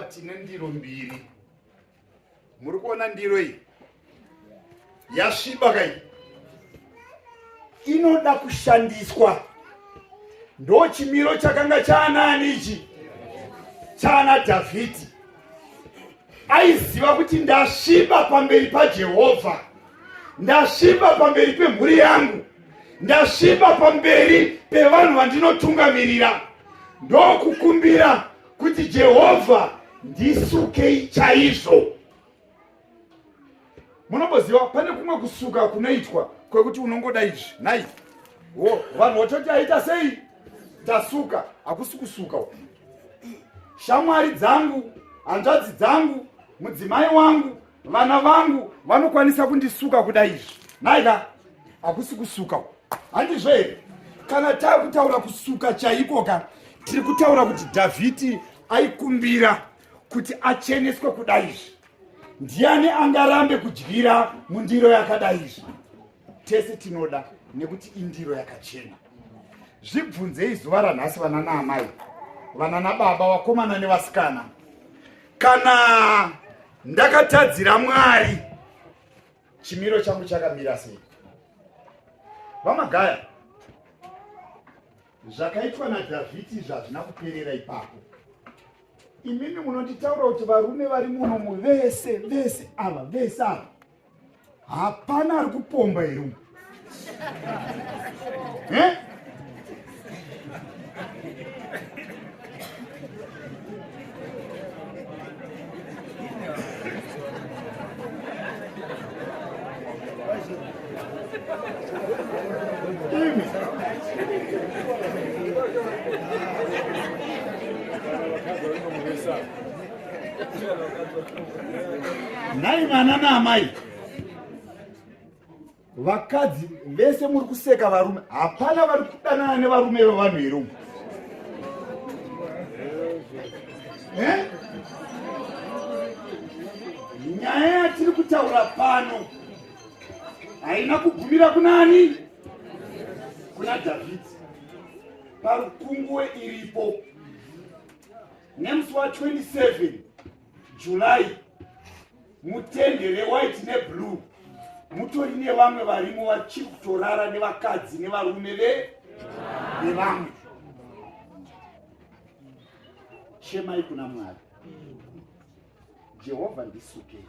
Panapa tine ndiro mbiri. Muri kuona ndiro iyi yasviba kai, inoda kushandiswa. Ndo chimiro chakanga chaanaani ichi? Chaana Dhavhidhi. Aiziva kuti ndasviba pamberi paJehovha, ndasviba pamberi pemhuri yangu, ndasviba pamberi pevanhu vandinotungamirira, ndokukumbira kuti Jehovha ndisukei chaizvo. Munomboziva pane kumwe kusuka kunoitwa kwekuti unongoda izvi nai wo vanhu vototi aita sei tasuka. Hakusi kusuka. Shamwari dzangu, hanzvadzi dzangu, mudzimai wangu, vana vangu vanokwanisa kundisuka kuda izvi naika. Hakusi kusuka, handizvo here? Kana taakutaura kusuka chaiko ka, tiri kutaura kuti Dhavhidhi aikumbira kuti acheneswe kuda izvi. Ndiani angarambe kudyira mundiro yakadai izvi? Tese tinoda, nekuti indiro yakachena. Zvibvunzei zuva ranhasi, vana naamai, vana nababa, vakomana nevasikana, kana ndakatadzira Mwari, chimiro changu chakamira sei? VaMagaya, zvakaitwa naDhavhidi izvi hazvina kuperera ipapo. Imimi munonditaura kuti varume vari munomu vese vese ava, vese ava, hapana ari kupomba here umu? Eh? Imi. Nhai vana naamai, vakadzi vese muri kuseka varume, hapana vari kudanana nevarume vevanhu here umu? Eh? Nyaya yatiri kutaura pano haina kugumira kunani? Kuna Dhavhidhi. Parukunguwe iripo nemusi wa27 July, mutende rewhite neblue mutori nevamwe varimo vachiri kutorara nevakadzi nevarume ve nevamwe. Chemai kuna Mwari, Jehovha ndisukei.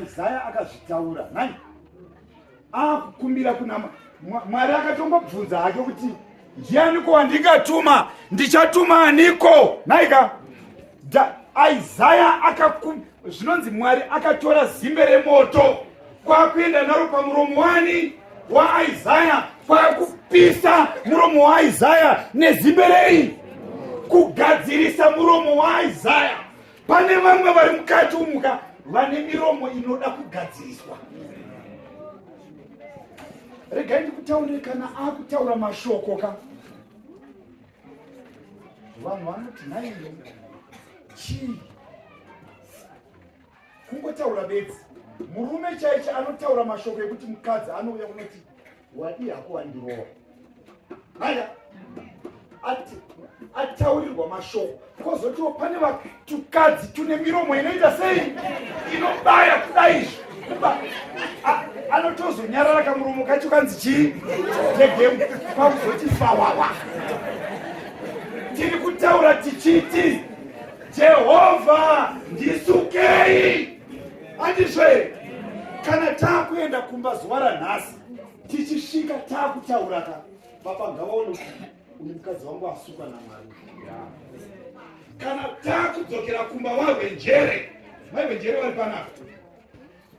Isaya akazvitaura nai akukumbira kuna Mwari, akatombobvunza hake kuti ndianiko wandingatuma, ndichatuma aniko? Naika Isaya akaku zvinonzi Mwari akatora zimbe remoto kwakuenda naro pamuromo wani waIsaya, kwakupisa muromo waIsaya nezimbe rei, kugadzirisa muromo waIsaya. Pane vamwe vari mukati umuka vane miromo inoda kugadziriswa. Regai ndikutaurire, kana akutaura mashoko ka, vanhu vanoti nhaiyo chii? Kungotaura bedzi, murume chaicho anotaura mashoko ekuti mukadzi anouya kunoti wadii hako wandirowa. Aya ataurirwa mashoko. Kozotiwo pane vatukadzi tune miromo inoita sei, inobaya kudai izvi, anotozonyarara kamuromo kacho kanzi chii, tegemu, kwakuzoti fawawa. Tiri kutaura tichiti Jehovha ndisukei, handizve? Kana taakuenda kumba zuva ranhasi, tichisvika taakutaura ka, baba ngavaone kuti uyu mukadzi wangu asukwa naMwari. Kana taakudzokera kumba, varwenjere, mai vari panapa,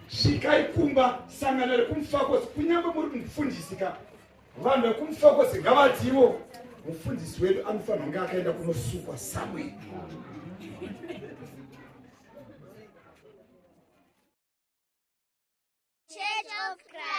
svikai kumba, sangano rekumfakosi, kunyange muri mufundisi ka, vanhu vekumfakosi ngavatiwo mufundisi wedu anofanira kunge akaenda kunosukwa somewhere. Church of Christ.